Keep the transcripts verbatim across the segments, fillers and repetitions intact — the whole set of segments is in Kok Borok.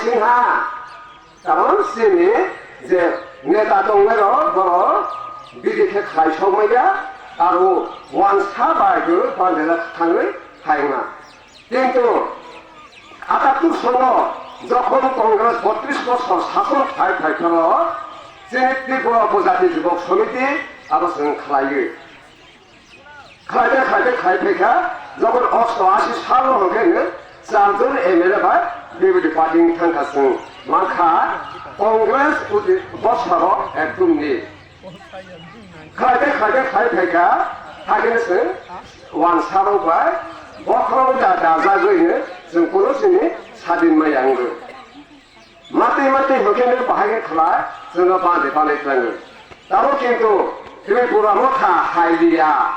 Singha, karon sini je neta tongnai rok borok bidi khe khlai sok maya, aro wansa bai bo bandela thangwi phaima. Kintu atattur sono jokhon Congress botris bosor sason khai khai phano chini Tripura Upojati Jubok Samiti abo chwng khlaiwi. Khlaide khlaide khlai phaikha, jokhon osto ashi salo hwnkhe no charjon M L A bai B J P party thangkha chwng mankha Congress uti bosaro ekdum ni. Khlaide khlaide khlai phaikha, hakhe no chwng wansarok bai bokhorok da dajagwi no chwng kunu chini sadin maya wngwi. Matwi matwi hwnkhe nw bahai khe khlai, chwngno bande bande twlango. Tamo kintu Tripura motha hai liya.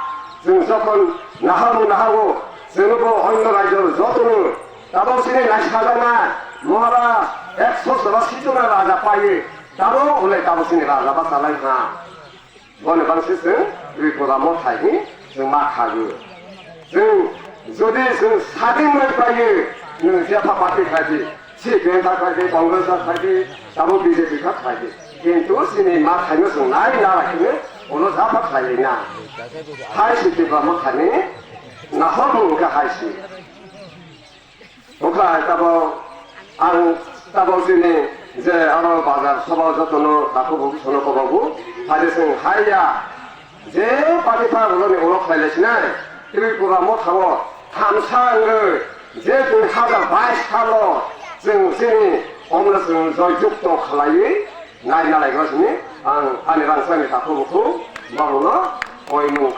Chwng jokhon naharmung naharmung, chwngno bo onno rajyo jotono, tamo chini naisajaknai Maharaj ekso sora sitona raja paiwi, tamo ulai tamo chini raja bachalai ha. Boni bangsi chwng Tripura mothai hi chwng ma khago. Chwng jodi chwng sadin mai paio, nwng jepha party khaidi, C P M kha khaidi, Congress kha khaidi, tamo B J P kha khaidi. Kintu chini ma khaino chwng nai na rakhino, ulo japha khlai na. Hai si Tripura mothani nahormung khe hai si. Okhai tabok ang tabok chini je aro bazar soba jotono takhuk buku sono kobago. Phai de chwng haiya je party pha ulo ni ulo khlai lai sinai. Tripura motha o thamsa wngwi je dui hazar bais salo chwng chini omno chwng joy jukto khlaiwi nai nalai go sini ang ani rangchakni takhuk buku babuno koimung